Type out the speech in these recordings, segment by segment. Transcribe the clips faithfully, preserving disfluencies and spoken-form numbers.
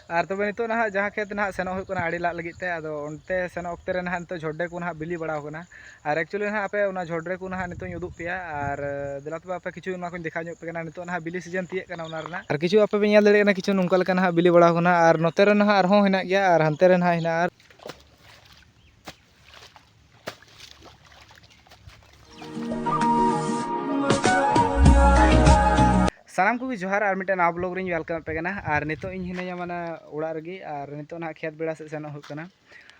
ᱟᱨ ᱛᱚᱵᱮ ᱱᱤᱛᱚᱜ ᱱᱟᱦᱟᱜ ᱡᱟᱦᱟᱸ ᱠᱷᱮᱛ ᱱᱟᱦᱟᱜ ᱥᱮᱱᱚᱜ ᱦᱩᱭᱩᱜ ᱠᱟᱱᱟ ᱟᱲᱮ ᱞᱟᱜ ᱞᱟᱹᱜᱤᱫ ᱛᱮ, ᱟᱫᱚ ᱚᱱᱛᱮ ᱥᱮᱱᱚᱜ ᱚᱠᱛᱮ ᱨᱮ ᱱᱟᱦᱟᱜ ᱱᱤᱛᱚᱜ ᱡᱷᱚᱰᱰᱮ ᱠᱚ ᱱᱟᱦᱟᱜ ᱵᱤᱞᱤ ᱵᱟᱲᱟᱣ ᱠᱟᱱᱟ᱾ ᱟᱨ actually ᱱᱟᱦᱟᱜ ᱟᱯᱮ ᱚᱱᱟ ᱡᱷᱚᱰᱰᱮ ᱠᱚ ᱱᱟᱦᱟᱜ ᱱᱤᱛᱚᱜ ᱤᱧ ᱩᱫᱩᱜ ᱯᱮᱭᱟ, ᱟᱨ ᱫᱮᱞᱟ ᱛᱚᱵᱮ ᱟᱯᱮ ᱠᱤᱪᱷᱩ ᱚᱱᱟ ᱠᱚᱧ ᱫᱮᱠᱷᱟᱣ ᱧᱚᱜ ᱯᱮ ᱠᱟᱱᱟ᱾ ᱱᱤᱛᱚᱜ ᱱᱟᱦᱟᱜ ᱵᱤᱞᱤ ᱥᱤᱡᱮᱱ ᱛᱤᱭᱟᱹᱜ ᱠᱟᱱᱟ ᱚᱱᱟ ᱨᱮᱱᱟᱜ᱾ ᱟᱨ ᱠᱤᱪᱷᱩ ᱟᱯᱮ ᱯᱮ ᱧᱮᱞ ᱫᱟᱲᱮᱭᱟᱜ ᱠᱟᱱᱟ, ᱠᱤᱪᱷᱩ ᱱᱚᱝᱠᱟ ᱞᱮᱠᱟ ᱱᱟᱦᱟᱜ ᱵᱤᱞᱤ ᱵᱟᱲᱟᱣ ᱠᱟᱱᱟ, ᱟᱨ ᱱᱚᱛᱮ ᱨᱮ ᱱᱟᱦᱟᱜ ᱟᱨᱦᱚᱸ ᱦᱮᱱᱟᱜ ᱜᱮᱭᱟ, ᱟᱨ ᱦᱟᱱᱛᱮ ᱨᱮ ᱱᱟᱦᱟᱜ ᱦᱮᱱᱟᱜᱼᱟ᱾ ᱟᱨ ᱥᱟᱱᱟᱢ ᱠᱚᱜᱮ ᱡᱚᱦᱟᱨ, ᱟᱨ ᱢᱤᱫᱴᱮᱱ ᱱᱟᱣᱟ vlog ᱨᱤᱧ welcome ᱯᱮ ᱠᱟᱱᱟ᱾ ᱟᱨ ᱱᱤᱛᱚᱜ ᱤᱧ ᱦᱤᱱᱟᱹᱧᱟ ᱢᱟᱱᱮ ᱚᱲᱟᱜ ᱨᱮᱜᱮ, ᱟᱨ ᱱᱤᱛᱚᱜ ᱱᱟᱦᱟᱜ ᱠᱷᱮᱛ ᱵᱮᱲᱟ ᱥᱮᱫ ᱥᱮᱱᱚᱜ ᱦᱩᱭᱩᱜ ᱠᱟᱱᱟ᱾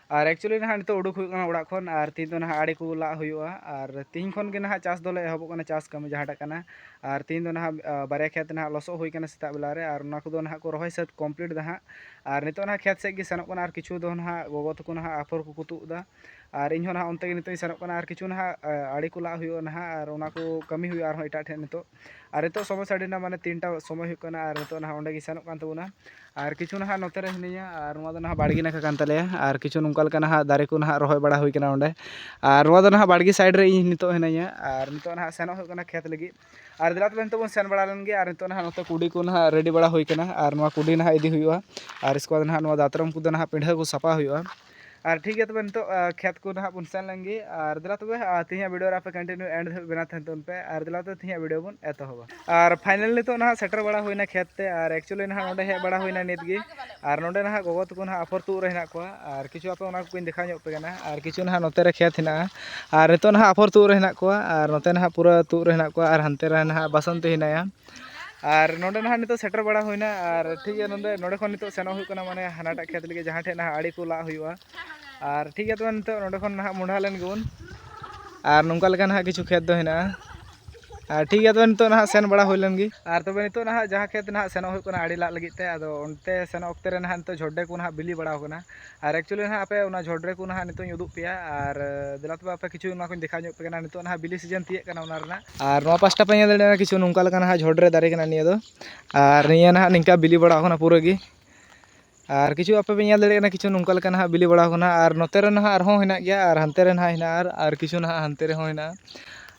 ᱟᱨ actually ᱱᱟᱦᱟᱜ ᱱᱤᱛᱚᱜ ᱩᱰᱩᱠ ᱦᱩᱭᱩᱜ ᱠᱟᱱᱟ ᱚᱲᱟᱜ ᱠᱷᱚᱱ, ᱟᱨ ᱛᱤᱦᱤᱧ ᱫᱚ ᱱᱟᱦᱟᱜ ᱟᱲᱮ ᱠᱚ ᱞᱟᱜ ᱦᱩᱭᱩᱜᱼᱟ, ᱟᱨ ᱛᱤᱦᱤᱧ ᱠᱷᱚᱱ ᱜᱮ ᱱᱟᱦᱟᱜ ᱪᱟᱥ ᱫᱚᱞᱮ ᱮᱦᱚᱵᱚᱜ ᱠᱟᱱᱟ, ᱪᱟᱥ ᱠᱟᱹᱢᱤ ᱡᱟᱦᱟᱸᱴᱟᱜ ᱠᱟᱱᱟ᱾ ᱟᱨ ᱛᱤᱦᱤᱧ ᱫᱚ ᱱᱟᱦᱟᱜ, ᱟ, ᱵᱟᱨᱭᱟ ᱠᱷᱮᱛ ᱱᱟᱦᱟᱜ ᱞᱚᱥᱚᱜ ᱦᱩᱭ ᱠᱟᱱᱟ ᱥᱮᱛᱟᱜ ᱵᱮᱞᱟ ᱨᱮ, ᱟᱨ ᱚᱱᱟ ᱠᱚᱫᱚ ᱱᱟᱦᱟᱜ ᱠᱚ ᱨᱚᱦᱚᱭ ᱥᱟᱹᱛ complete ᱫᱟ ᱦᱟᱸᱜ᱾ ᱟᱨ ᱱᱤᱛᱚᱜ ᱱᱟᱦᱟᱜ ᱠᱷᱮᱛ ᱥᱮᱫ ᱜᱮ ᱥᱮᱱᱚᱜ ᱠᱟᱱᱟ, ᱟᱨ ᱠᱤᱪᱷᱩ ᱫᱚ ᱱᱟᱦᱟᱜ ᱜᱚᱜᱚ ᱛᱟᱠᱚ ᱱᱟᱦᱟᱜ ᱟᱯᱷᱚᱨ ᱠᱚᱠᱚ ᱛᱩᱫ ᱫᱟ, ᱟᱨ ᱤᱧ ᱦᱚᱸ ᱱᱟᱦᱟᱜ ᱚᱱᱛᱮ ᱜᱮ ᱱᱤᱛᱚᱜ ᱤᱧ ᱥᱮᱱᱚᱜ ᱠᱟᱱᱟ᱾ ᱟᱨ ᱠᱤᱪᱷᱩ ᱱᱟᱦᱟᱜ, ᱟ, ᱟᱲᱮ ᱠᱚ ᱞᱟᱜ ᱦᱩᱭᱩᱜᱼᱟ ᱱᱟᱦᱟᱜ, ᱟᱨ ᱚᱱᱟ ᱠᱚ ᱠᱟᱹᱢᱤ ᱦᱩᱭᱩᱜᱼᱟ ᱟᱨᱦᱚᱸ ᱮᱴᱟᱜ ᱴᱷᱮᱱ ᱱᱤᱛᱚᱜ᱾ ᱟᱨ ᱱᱤᱛᱚᱜ ᱥᱚᱢᱚᱭ ᱥᱟᱰᱮᱱᱟ, ᱢᱟᱱᱮ ᱛᱤᱱᱴᱟ ᱥᱚᱢᱚᱭ ᱦᱩᱭᱩᱜ ᱠᱟᱱᱟ, ᱟᱨ ᱱᱤᱛᱚᱜ ᱱᱟᱦᱟᱜ ᱚᱸᱰᱮ ᱜᱮ ᱥᱮᱱᱚᱜ ᱠᱟᱱ ᱛᱟᱵᱚᱱᱟ᱾ ᱟᱨ ᱠᱤᱪᱷᱩ ᱱᱟᱦᱟᱜ ᱱᱚᱛᱮ ᱨᱮ ᱦᱤᱱᱟᱹᱧᱟ, ᱟᱨ ᱱᱚᱣᱟ ᱫᱚ ᱱᱟᱦᱟᱜ ᱵᱟᱲᱜᱮ ᱱᱟᱠᱷᱟ ᱠᱟᱱ ᱛᱟᱞᱮᱭᱟ, ᱟᱨ ᱠᱤᱪᱷᱩ ᱱᱚᱝᱠᱟ ᱞᱮᱠᱟ ᱱᱟᱦᱟᱜ ᱫᱟᱨᱮ ᱠᱚ ᱱᱟᱦᱟᱜ ᱨᱚᱦᱚᱭ ᱵᱟᱲᱟ ᱦᱩᱭ ᱠᱟᱱᱟ ᱚᱸᱰᱮ᱾ ᱟᱨ ᱱᱚᱣᱟ ᱫᱚ ᱱᱟᱦᱟᱜ ᱵᱟᱲᱜᱮ side ᱨᱮ ᱤᱧ ᱱᱤᱛᱚᱜ ᱦᱤᱱᱟᱹᱧᱟ, ᱟᱨ ᱱᱤᱛᱚᱜ ᱱᱟᱦᱟᱜ ᱥᱮᱱᱚᱜ ᱦᱩᱭᱩᱜ ᱠᱟᱱᱟ ᱠᱷᱮᱛ ᱞᱟᱹᱜᱤᱫ᱾ ᱟᱨ ᱫᱮᱞᱟ ᱛᱚᱵᱮ ᱱᱤᱛᱚᱜ ᱵᱚᱱ ᱥᱮᱱ ᱵᱟᱲᱟ ᱞᱮᱱ ᱜᱮ, ᱟᱨ ᱱᱤᱛᱚᱜ ᱱᱟᱦᱟᱜ ᱱᱚᱛᱮ ᱠᱩᱰᱤ ᱠᱚ ᱱᱟᱦᱟᱜ ready ᱵᱟᱲᱟ ᱦᱩᱭ ᱠᱟᱱᱟ, ᱟᱨ ᱱᱚᱣᱟ ᱠᱩᱰᱤ ᱱᱟᱦᱟᱜ ᱤᱫᱤ ᱦᱩᱭᱩᱜᱼᱟ, ᱟᱨ ᱤᱥᱠᱮ ᱵᱟᱫᱽ ᱱᱟᱦᱟᱜ ᱱᱚᱣᱟ ᱫᱟᱛᱨᱚᱢ ᱠᱚᱫᱚ ᱱᱟᱦᱟᱜ ᱯᱤᱸᱰᱷᱟᱹ ᱠᱚ ᱥᱟᱯᱷᱟ ᱦᱩᱭᱩᱜᱼᱟ᱾ ᱟᱨ ᱴᱷᱤᱠ ᱜᱮᱭᱟ, ᱛᱚᱵᱮ ᱱᱤᱛᱚᱜ, ᱟ, ᱠᱷᱮᱛ ᱠᱚ ᱱᱟᱦᱟᱜ ᱵᱚᱱ ᱥᱮᱱ ᱞᱮᱱ ᱜᱮ᱾ ᱟᱨ ᱫᱮᱞᱟ ᱛᱚᱵᱮ, ᱟ, ᱛᱮᱦᱮᱧᱟᱜ video ᱨᱮ ᱟᱯᱮ continue end ᱫᱷᱟᱹᱵᱤᱡ ᱵᱮᱱᱟᱣ ᱛᱟᱦᱮᱱ ᱛᱟᱵᱚᱱ ᱯᱮ᱾ ᱟᱨ ᱫᱮᱞᱟ ᱛᱚᱵᱮ ᱛᱮᱦᱮᱧᱟᱜ video ᱵᱚᱱ ᱮᱛᱚᱦᱚᱵᱟ᱾ ᱟᱨ finally ᱱᱤᱛᱚᱜ ᱱᱟᱦᱟᱜ ᱥᱮᱴᱮᱨ ᱵᱟᱲᱟ ᱦᱩᱭᱱᱟ ᱠᱷᱮᱛ ᱛᱮ, ᱟᱨ actually ᱱᱟᱦᱟᱜ ᱱᱚᱸᱰᱮ ᱦᱮᱡ ᱵᱟᱲᱟ ᱦᱩᱭᱱᱟ ᱱᱤᱛ ᱜᱮ᱾ ᱟᱨ ᱱᱚᱸᱰᱮ ᱱᱟᱦᱟᱜ ᱜᱚᱜᱚ ᱛᱟᱠᱚ ᱱᱟᱦᱟᱜ ᱟᱯᱷᱚᱨ ᱛᱩᱫ ᱨᱮ ᱦᱮᱱᱟᱜ ᱠᱚᱣᱟ, ᱟᱨ ᱠᱤᱪᱷᱩ ᱟᱯᱮ ᱚᱱᱟ ᱠᱚᱧ ᱫᱮᱠᱷᱟᱣ ᱧᱚᱜ ᱯᱮ ᱠᱟᱱᱟ᱾ ᱟᱨ ᱠᱤᱪᱷᱩ ᱱᱟᱦᱟᱜ ᱱᱚᱛᱮ ᱨᱮ ᱠᱷᱮᱛ ᱦᱮᱱᱟᱜᱼᱟ, ᱟᱨ ᱱᱤᱛᱚᱜ ᱱᱟᱦᱟᱜ ᱟᱯᱷᱚᱨ ᱛᱩᱫ ᱨᱮ ᱦᱮᱱᱟᱜ ᱠᱚᱣᱟ, ᱟᱨ ᱱᱚᱛᱮ ᱱᱟᱦᱟᱜ ᱯᱩᱨᱟᱹ ᱛᱩᱫ ᱨᱮ ᱦᱮᱱᱟᱜ ᱠᱚᱣᱟ, ᱟᱨ ᱦᱟᱱᱛᱮ ᱨᱮ ᱱᱟᱦᱟᱜ ᱵᱟᱥᱚᱱᱛᱤ ᱦᱮᱱᱟᱭᱟ᱾ ᱟᱨ ᱱᱚᱸᱰᱮ ᱱᱟᱦᱟᱜ ᱱᱤᱛᱚᱜ ᱥᱮᱴᱮᱨ ᱵᱟᱲᱟ ᱦᱩᱭᱱᱟ, ᱟᱨ ᱴᱷᱤᱠ ᱜᱮᱭᱟ, ᱱᱚᱸᱰᱮ, ᱱᱚᱸᱰᱮ ᱠᱷᱚᱱ ᱱᱤᱛᱚᱜ ᱥᱮᱱᱚᱜ ᱦᱩᱭᱩᱜ ᱠᱟᱱᱟ, ᱢᱟᱱᱮ ᱦᱟᱱᱟᱴᱟᱜ ᱠᱷᱮᱛ ᱞᱟᱹᱜᱤᱫ ᱡᱟᱦᱟᱸ ᱴᱷᱮᱡ ᱱᱟᱦᱟᱜ ᱟᱲᱮ ᱠᱚ ᱞᱟᱜ ᱦᱩᱭᱩᱜᱼᱟ᱾ ᱟᱨ ᱴᱷᱤᱠ ᱜᱮᱭᱟ, ᱛᱚᱵᱮ ᱱᱤᱛᱚᱜ ᱱᱚᱸᱰᱮ ᱠᱷᱚᱱ ᱱᱟᱦᱟᱜ ᱢᱚᱸᱰᱷᱟ ᱞᱮᱱ ᱜᱮᱵᱚᱱ᱾ ᱟᱨ ᱱᱚᱝᱠᱟ ᱞᱮᱠᱟ ᱱᱟᱦᱟᱜ ᱠᱤᱪᱷᱩ ᱠᱷᱮᱛ ᱫᱚ ᱦᱮᱱᱟᱜᱼᱟ᱾ ᱟᱨ ᱴᱷᱤᱠ ᱜᱮᱭᱟ, ᱛᱚᱵᱮ ᱱᱤᱛᱚᱜ ᱱᱟᱦᱟᱜ ᱥᱮᱱ ᱵᱟᱲᱟ ᱦᱩᱭ ᱞᱮᱱ ᱜᱮ᱾ ᱟᱨ ᱛᱚᱵᱮ ᱱᱤᱛᱚᱜ ᱱᱟᱦᱟᱜ ᱡᱟᱦᱟᱸ ᱠᱷᱮᱛ ᱱᱟᱦᱟᱜ ᱥᱮᱱᱚᱜ ᱦᱩᱭᱩᱜ ᱠᱟᱱᱟ ᱟᱲᱮ ᱞᱟᱜ ᱞᱟᱹᱜᱤᱫ ᱛᱮ, ᱟᱫᱚ ᱚᱱᱛᱮ ᱥᱮᱱᱚᱜ ᱚᱠᱛᱮ ᱨᱮ ᱱᱟᱦᱟᱜ ᱱᱤᱛᱚᱜ ᱡᱷᱚᱰᱰᱮ ᱠᱚ ᱱᱟᱦᱟᱜ ᱵᱤᱞᱤ ᱵᱟᱲᱟᱣ ᱠᱟᱱᱟ᱾ ᱟᱨ actually ᱱᱟᱦᱟᱜ ᱟᱯᱮ ᱚᱱᱟ ᱡᱷᱚᱰᱰᱮ ᱠᱚ ᱱᱟᱦᱟᱜ ᱱᱤᱛᱚᱜ ᱤᱧ ᱩᱫᱩᱜ ᱯᱮᱭᱟ, ᱟᱨ ᱫᱮᱞᱟ ᱛᱚᱵᱮ ᱟᱯᱮ ᱠᱤᱪᱷᱩ ᱚᱱᱟ ᱠᱚᱧ ᱫᱮᱠᱷᱟᱣ ᱧᱚᱜ ᱯᱮ ᱠᱟᱱᱟ᱾ ᱱᱤᱛᱚᱜ ᱱᱟᱦᱟᱜ ᱵᱤᱞᱤ ᱥᱤᱡᱮᱱ ᱛᱤᱭᱟᱹᱜ ᱠᱟᱱᱟ ᱚᱱᱟ ᱨᱮᱱᱟᱜ᱾ ᱟᱨ ᱱᱚᱣᱟ ᱯᱟᱥᱴᱟ ᱯᱮ ᱧᱮᱞ ᱫᱟᱲᱮᱭᱟᱜᱼᱟ, ᱠᱤᱪᱷᱩ ᱱᱚᱝᱠᱟ ᱞᱮᱠᱟ ᱱᱟᱦᱟᱜ ᱡᱷᱚᱰᱰᱨᱮ ᱫᱟᱨᱮ ᱠᱟᱱᱟ ᱱᱤᱭᱟᱹ ᱫᱚ᱾ ᱟᱨ ᱱᱤᱭᱟᱹ ᱱᱟᱦᱟᱜ ᱱᱤᱝᱠᱟ ᱵᱤᱞᱤ ᱵᱟᱲᱟᱣ ᱠᱟᱱᱟ ᱯᱩᱨᱟᱹ ᱜᱮ᱾ ᱟᱨ ᱠᱤᱪᱷᱩ ᱟᱯᱮ ᱯᱮ ᱧᱮᱞ ᱫᱟᱲᱮᱭᱟᱜ ᱠᱟᱱᱟ, ᱠᱤᱪᱷᱩ ᱱᱚᱝᱠᱟ ᱞᱮᱠᱟ ᱱᱟᱦᱟᱜ ᱵᱤᱞᱤ ᱵᱟᱲᱟᱣ ᱠᱟᱱᱟ᱾ ᱟᱨ ᱱᱚᱛᱮ ᱨᱮ ᱱᱟᱦᱟᱜ ᱟᱨᱦᱚᱸ ᱦᱮᱱᱟᱜ ᱜᱮᱭᱟ, ᱟᱨ ᱦᱟᱱᱛᱮ ᱨᱮ ᱱᱟᱦᱟᱜ ᱦᱮᱱᱟᱜᱼᱟ, ᱟᱨ, ᱟᱨ ᱠᱤᱪᱷᱩ ᱱᱟᱦᱟᱜ ᱦᱟᱱᱛᱮ ᱨᱮᱦᱚᱸ ᱦᱮᱱᱟᱜᱼᱟ᱾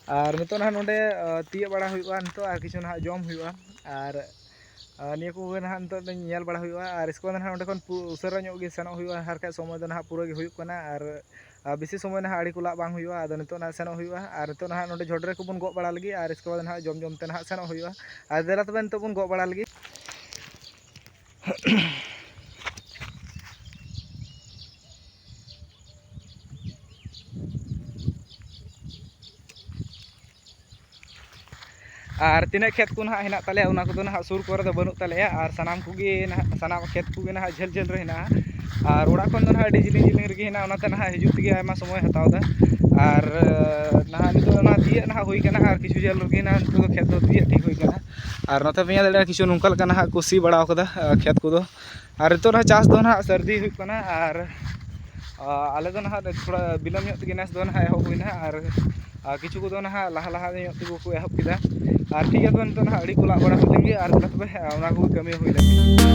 ᱟᱨ ᱱᱤᱛᱚᱜ ᱱᱟᱦᱟᱜ ᱱᱚᱸᱰᱮ, ᱟ, ᱛᱤᱭᱟᱹᱜ ᱵᱟᱲᱟ ᱦᱩᱭᱩᱜᱼᱟ ᱱᱤᱛᱚᱜ, ᱟᱨ ᱠᱤᱪᱷᱩ ᱱᱟᱦᱟᱜ ᱡᱚᱢ ᱦᱩᱭᱩᱜᱼᱟ᱾ ᱟᱨ ᱟᱨ ᱱᱤᱭᱟᱹ ᱠᱚᱜᱮ ᱱᱟᱦᱟᱜ ᱱᱤᱛᱚᱜ ᱫᱚ ᱧᱮᱞ ᱵᱟᱲᱟ ᱦᱩᱭᱩᱜᱼᱟ᱾ ᱟᱨ ᱤᱥᱠᱮ ᱵᱟᱫᱽ ᱱᱟᱦᱟᱜ ᱚᱸᱰᱮ ᱠᱷᱚᱱ ᱯᱩ-, ᱩᱥᱟᱹᱨᱟ ᱧᱚᱜ ᱜᱮ ᱥᱮᱱᱚᱜ ᱦᱩᱭᱩᱜᱼᱟ, ᱟᱨ ᱠᱷᱟᱡ ᱥᱚᱢᱚᱭ ᱫᱚ ᱱᱟᱦᱟᱜ ᱯᱩᱨᱟᱹ ᱜᱮ ᱦᱩᱭᱩᱜ ᱠᱟᱱᱟ᱾ ᱟᱨ, ᱟᱨ ᱵᱮᱥᱤ ᱥᱚᱢᱚᱭ ᱱᱟᱦᱟᱜ ᱟᱹᱰᱤ ᱠᱚ ᱞᱟᱜ ᱵᱟᱝ ᱦᱩᱭᱩᱜᱼᱟ᱾ ᱟᱫᱚ ᱱᱤᱛᱚᱜ ᱱᱟᱦᱟᱜ ᱥᱮᱱᱚᱜ ᱦᱩᱭᱩᱜᱼᱟ, ᱟᱨ ᱱᱤᱛᱚᱜ ᱱᱟᱦᱟᱜ ᱱᱚᱰᱮ ᱡᱷᱚᱰᱨᱮ ᱠᱚᱵᱚᱱ ᱜᱚᱜ ᱵᱟᱲᱟ ᱞᱮᱜᱮ, ᱟᱨ ᱤᱥᱠᱮ ᱵᱟᱫᱽ ᱱᱟᱦᱟᱜ ᱡᱚᱢ ᱡᱚᱢ ᱛᱮ ᱱᱟᱦᱟᱜ ᱥᱮᱱᱚᱜ ᱦᱩᱭᱩᱜᱼᱟ᱾ ᱟᱨ ᱫᱮᱞᱟ ᱛᱚᱵᱮ ᱱᱤᱛᱚᱜ ᱵᱚᱱ ᱜᱚᱜ ᱵᱟᱲᱟ ᱞᱮᱜᱮ᱾ ᱟᱨ ᱛᱤᱱᱟᱹᱜ ᱠᱷᱮᱛ ᱠᱚ ᱱᱟᱦᱟᱜ ᱦᱮᱱᱟᱜ ᱛᱟᱞᱮᱭᱟ, ᱚᱱᱟ ᱠᱚᱫᱚ ᱱᱟᱦᱟᱜ ᱥᱩᱨ ᱠᱚᱨᱮ ᱫᱚ ᱵᱟᱹᱱᱩᱜ ᱛᱟᱞᱮᱭᱟ, ᱟᱨ ᱥᱟᱱᱟᱢ ᱠᱚᱜᱮ ᱱᱟᱦᱟᱜ, ᱥᱟᱱᱟᱢ ᱠᱷᱮᱛ ᱠᱚᱜᱮ ᱱᱟᱦᱟᱜ ᱡᱷᱟᱹᱞ ᱡᱷᱟᱹᱞ ᱨᱮ ᱦᱮᱱᱟᱜᱼᱟ᱾ ᱟᱨ ᱚᱲᱟᱜ ᱠᱷᱚᱱ ᱫᱚ ᱱᱟᱦᱟᱜ ᱟᱹᱰᱤ ᱡᱤᱞᱤᱧ ᱡᱤᱞᱤᱧ ᱨᱮᱜᱮ ᱦᱮᱱᱟᱜᱼᱟ, ᱚᱱᱟᱛᱮ ᱱᱟᱦᱟᱜ ᱦᱤᱡᱩᱜ ᱛᱮᱜᱮ ᱟᱭᱢᱟ ᱥᱚᱢᱚᱭ ᱦᱟᱛᱟᱣ ᱮᱫᱟ᱾ ᱟᱨ, ᱱᱟᱦᱟᱜ ᱱᱤᱛᱚᱜ ᱚᱱᱟ ᱛᱤᱭᱟᱹᱜ ᱱᱟᱦᱟᱜ ᱦᱩᱭ ᱠᱟᱱᱟ, ᱟᱨ ᱠᱤᱪᱷᱩ ᱡᱷᱟᱹᱞ ᱨᱮᱜᱮ ᱱᱟᱦᱟᱜ ᱱᱤᱛᱚᱜ ᱫᱚ ᱠᱷᱮᱛ ᱫᱚ ᱛᱤᱭᱟᱹᱜ ᱴᱷᱤᱠ ᱦᱩᱭ ᱠᱟᱱᱟ᱾ ᱟᱨ ᱱᱚᱛᱮ ᱯᱮ ᱧᱮᱞ ᱫᱟᱲᱮᱭᱟᱜᱼᱟ, ᱠᱤᱪᱷᱩ ᱱᱚᱝᱠᱟ ᱞᱮᱠᱟ ᱱᱟᱦᱟᱜ ᱠᱚ ᱥᱤ ᱵᱟᱲᱟᱣ ᱠᱟᱫᱟ, ᱟᱨ ᱠᱷᱮᱛ ᱠᱚᱫᱚ᱾ ᱟᱨ ᱱᱤᱛᱚᱜ ᱱᱟᱦᱟᱜ ᱪᱟᱥ ᱫᱚ ᱱᱟᱦᱟᱜ ᱥᱟᱹᱨᱫᱤ ᱦᱩᱭᱩᱜ ᱠᱟᱱᱟ, ᱟᱨ, ᱟ, ᱟᱞᱮ ᱫᱚ ᱱᱟᱦᱟᱜ ᱛᱷᱚᱲᱟ ᱵᱤᱞᱚᱢ ᱧᱚᱜ ᱛᱮᱜᱮ ᱱᱮᱥ ᱫᱚ ᱱᱟᱦᱟᱜ ᱮᱦᱚᱵ ᱦᱩᱭᱱᱟ, ᱟᱨ, ᱟᱨ ᱠᱤᱪᱷᱩ ᱠᱚᱫᱚ ᱱᱟᱦᱟᱜ ᱞᱟᱦᱟ ᱞᱟᱦᱟ ᱧᱚᱜ ᱛᱮᱜᱮ ᱠᱚ ᱮᱦᱚᱵ ᱠᱮᱫᱟ᱾ ᱟᱨ ᱴᱷᱤᱠ ᱜᱮᱭᱟ, ᱛᱚᱵᱮ ᱱᱤᱛᱚᱜ ᱱᱟᱦᱟᱜ ᱟᱹᱰᱤ ᱠᱚ ᱞᱟᱜ ᱵᱟᱲᱟ ᱦᱩᱭ ᱞᱮᱱ ᱜᱮ, ᱟᱨ ᱫᱮᱞᱟ ᱛᱚᱵᱮ, ᱟ, ᱚᱱᱟ ᱠᱚᱜᱮ ᱠᱟᱹᱢᱤ ᱦᱩᱭ ᱞᱮᱱ ᱜᱮ᱾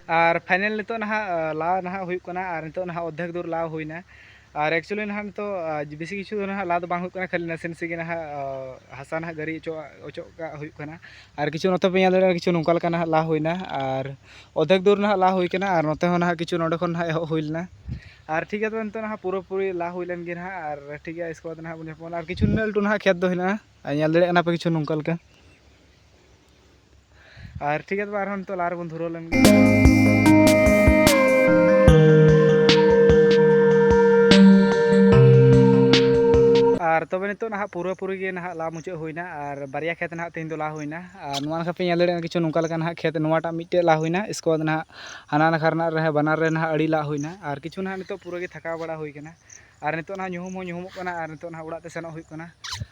ᱟᱨ final ᱱᱤᱛᱚᱜ ᱱᱟᱦᱟᱜ, ᱟ, ᱞᱟ ᱱᱟᱦᱟᱜ ᱦᱩᱭᱩᱜ ᱠᱟᱱᱟ, ᱟᱨ ᱱᱤᱛᱚᱜ ᱱᱟᱦᱟᱜ ᱚᱨᱫᱷᱮᱠ ᱫᱩᱨ ᱞᱟ ᱦᱩᱭᱱᱟ᱾ ᱟᱨ actually ᱱᱟᱦᱟᱜ ᱱᱤᱛᱚᱜ, ᱟ, ᱵᱮᱥᱤ ᱠᱤᱪᱷᱩ ᱫᱚ ᱱᱟᱦᱟᱜ ᱞᱟ ᱫᱚ ᱵᱟᱝ ᱦᱩᱭᱩᱜ ᱠᱟᱱᱟ, ᱠᱷᱟᱹᱞᱤ ᱱᱟᱥᱮ ᱱᱟᱥᱮ ᱜᱮ ᱱᱟᱦᱟᱜ, ᱟ, ᱦᱟᱥᱟ ᱱᱟᱦᱟᱜ ᱜᱟᱹᱨᱤ ᱚᱪᱚᱜ, ᱚᱪᱚᱜ ᱠᱟᱜ ᱦᱩᱭᱩᱜ ᱠᱟᱱᱟ᱾ ᱟᱨ ᱠᱤᱪᱷᱩ ᱱᱚᱛᱮ ᱯᱮ ᱧᱮᱞ ᱫᱟᱲᱮᱭᱟᱜᱼᱟ, ᱠᱤᱪᱷᱩ ᱱᱚᱝᱠᱟ ᱞᱮᱠᱟ ᱱᱟᱦᱟᱜ ᱞᱟ ᱦᱩᱭᱱᱟ, ᱟᱨ ᱚᱨᱫᱷᱮᱠ ᱫᱩᱨ ᱱᱟᱦᱟᱜ ᱞᱟ ᱦᱩᱭ ᱠᱟᱱᱟ, ᱟᱨ ᱱᱚᱛᱮ ᱦᱚᱸ ᱱᱟᱦᱟᱜ ᱠᱤᱪᱷᱩ ᱱᱚᱰᱮ ᱠᱷᱚᱱ ᱱᱟᱦᱟᱜ ᱮᱦᱚᱵ ᱦᱩᱭ ᱞᱮᱱᱟ᱾ ᱟᱨ ᱴᱷᱤᱠ ᱜᱮᱭᱟ, ᱛᱚᱵᱮ ᱱᱤᱛᱚᱜ ᱱᱟᱦᱟᱜ ᱯᱩᱨᱟᱹᱯᱩᱨᱤ ᱞᱟ ᱦᱩᱭ ᱞᱮᱱ ᱜᱮ ᱱᱟᱦᱟᱜ, ᱟᱨ ᱴᱷᱤᱠ ᱜᱮᱭᱟ, ᱤᱥᱠᱮ ᱵᱟᱫᱽ ᱱᱟᱦᱟᱜ ᱵᱚᱱ ᱧᱟᱯᱟᱢᱟ᱾ ᱟᱨ ᱠᱤᱪᱷᱩ ᱱᱤᱱᱟᱹᱜ ᱞᱟᱹᱴᱩ ᱱᱟᱦᱟᱜ ᱠᱷᱮᱛ ᱫᱚ ᱦᱮᱱᱟᱜᱼᱟ, ᱟᱨ ᱧᱮᱞ ᱫᱟᱲᱮᱭᱟᱜ ᱠᱟᱱᱟ ᱯᱮ ᱠᱤᱪᱷᱩ ᱱᱚᱝᱠᱟ ᱞᱮᱠᱟ᱾ ᱟᱨ ᱴᱷᱤᱠ ᱜᱮᱭᱟ, ᱛᱚᱵᱮ ᱟᱨᱦᱚᱸ ᱱᱤᱛᱚᱜ ᱞᱟ ᱨᱮᱵᱚᱱ ᱫᱷᱩᱨᱟᱹᱣ ᱞᱮᱱ ᱜᱮ᱾ ᱟᱨ ᱛᱚᱵᱮ ᱱᱤᱛᱚᱜ ᱱᱟᱦᱟᱜ ᱯᱩᱨᱟᱹᱯᱩᱨᱤ ᱜᱮ ᱱᱟᱦᱟᱜ ᱞᱟ ᱢᱩᱪᱟᱹᱫ ᱦᱩᱭᱱᱟ, ᱟᱨ ᱵᱟᱨᱭᱟ ᱠᱷᱮᱛ ᱱᱟᱦᱟᱜ ᱛᱮᱦᱮᱧ ᱫᱚ ᱞᱟ ᱦᱩᱭᱱᱟ᱾ ᱟᱨ ᱱᱚᱣᱟ ᱱᱟᱠᱷᱟ ᱯᱮ ᱧᱮᱞ ᱫᱟᱲᱮᱭᱟᱜ ᱠᱟᱱᱟ ᱠᱤᱪᱷᱩ ᱱᱚᱝᱠᱟ ᱞᱮᱠᱟ ᱱᱟᱦᱟᱜ ᱠᱷᱮᱛ, ᱱᱚᱣᱟᱴᱟᱜ ᱢᱤᱫᱴᱮᱡ ᱞᱟ ᱦᱩᱭᱱᱟ, ᱤᱥᱠᱮ ᱵᱟᱫᱽ ᱱᱟᱦᱟᱜ ᱦᱟᱱᱟ ᱱᱟᱠᱷᱟ ᱨᱮᱱᱟᱜ ᱨᱮᱦᱚᱸ ᱵᱟᱱᱟᱨ ᱨᱮ ᱱᱟᱦᱟᱜ ᱟᱹᱲᱤ ᱞᱟ ᱦᱩᱭᱱᱟ᱾ ᱟᱨ ᱠᱤᱪᱷᱩ ᱱᱟᱦᱟᱜ ᱱᱤᱛᱚᱜ ᱯᱩᱨᱟᱹ ᱜᱮ ᱛᱷᱟᱠᱟᱣ ᱵᱟᱲᱟ ᱦᱩᱭ ᱠᱟᱱᱟ᱾ ᱟᱨ ᱱᱤᱛᱚᱜ ᱱᱟᱦᱟᱜ ᱧᱩᱦᱩᱢ ᱦᱚᱸ ᱧᱩᱦᱩᱢᱚᱜ ᱠᱟᱱᱟ, ᱟᱨ ᱱᱤᱛᱚᱜ ᱱᱟᱦᱟᱜ ᱚᱲᱟᱜ ᱛᱮ ᱥᱮᱱᱚᱜ ᱦᱩᱭᱩᱜ ᱠᱟᱱᱟ᱾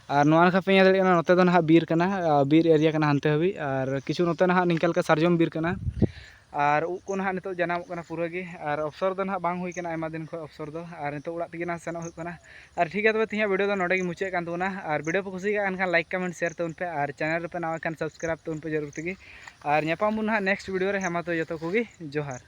ᱟᱨ ᱱᱚᱣᱟ ᱱᱟᱠᱷᱟ ᱯᱮ ᱧᱮᱞ ᱫᱟᱲᱮᱭᱟᱜ ᱠᱟᱱᱟ, ᱱᱚᱛᱮ ᱫᱚ ᱱᱟᱦᱟᱜ ᱵᱤᱨ ᱠᱟᱱᱟ, ᱟᱨ ᱵᱤᱨ area ᱠᱟᱱᱟ ᱦᱟᱱᱛᱮ ᱦᱟᱹᱵᱤᱡ᱾ ᱟᱨ ᱠᱤᱪᱷᱩ ᱱᱚᱛᱮ ᱱᱟᱦᱟᱜ ᱱᱤᱝᱠᱟ ᱞᱮᱠᱟ ᱥᱟᱨᱡᱚᱢ ᱵᱤᱨ ᱠᱟᱱᱟ᱾ ᱟᱨ ᱩᱫ ᱠᱚ ᱱᱟᱦᱟᱜ ᱱᱤᱛᱚᱜ ᱡᱟᱱᱟᱢᱚᱜ ᱠᱟᱱᱟ ᱯᱩᱨᱟᱹ ᱜᱮ᱾ ᱟᱨ ᱚᱯᱥᱚᱨ ᱫᱚ ᱱᱟᱦᱟᱜ ᱵᱟᱝ ᱦᱩᱭ ᱠᱟᱱᱟ ᱟᱭᱢᱟ ᱫᱤᱱ ᱠᱷᱚᱱ ᱚᱯᱥᱚᱨ ᱫᱚ, ᱟᱨ ᱱᱤᱛᱚᱜ ᱚᱲᱟᱜ ᱛᱮᱜᱮ ᱱᱟᱦᱟᱜ ᱥᱮᱱᱚᱜ ᱦᱩᱭᱩᱜ ᱠᱟᱱᱟ᱾ ᱟᱨ ᱴᱷᱤᱠ ᱜᱮᱭᱟ, ᱛᱚᱵᱮ ᱛᱮᱦᱮᱧᱟᱜ video ᱫᱚ ᱱᱚᱰᱮ ᱜᱮ ᱢᱩᱪᱟᱹᱫ ᱠᱟᱱ ᱛᱟᱵᱚᱱᱟ᱾ ᱟᱨ video ᱯᱮ ᱠᱩᱥᱤᱭᱟᱜ ᱠᱟᱱ ᱠᱷᱟᱱ like, comment, share ᱛᱟᱵᱚᱱ ᱯᱮ, ᱟᱨ channel ᱨᱮᱯᱮ ᱱᱟᱣᱟ ᱠᱷᱟᱱ subscribe ᱛᱟᱵᱚᱱ ᱯᱮ ᱡᱟᱹᱨᱩᱲ ᱛᱮᱜᱮ᱾ ᱟᱨ ᱧᱟᱯᱟᱢ ᱵᱚᱱ ᱱᱟᱦᱟᱜ next video ᱨᱮ᱾ ᱦᱮᱸ ᱢᱟ, ᱛᱚ ᱡᱚᱛᱚ ᱠᱚᱜᱮ ᱡᱚᱦᱟᱨ᱾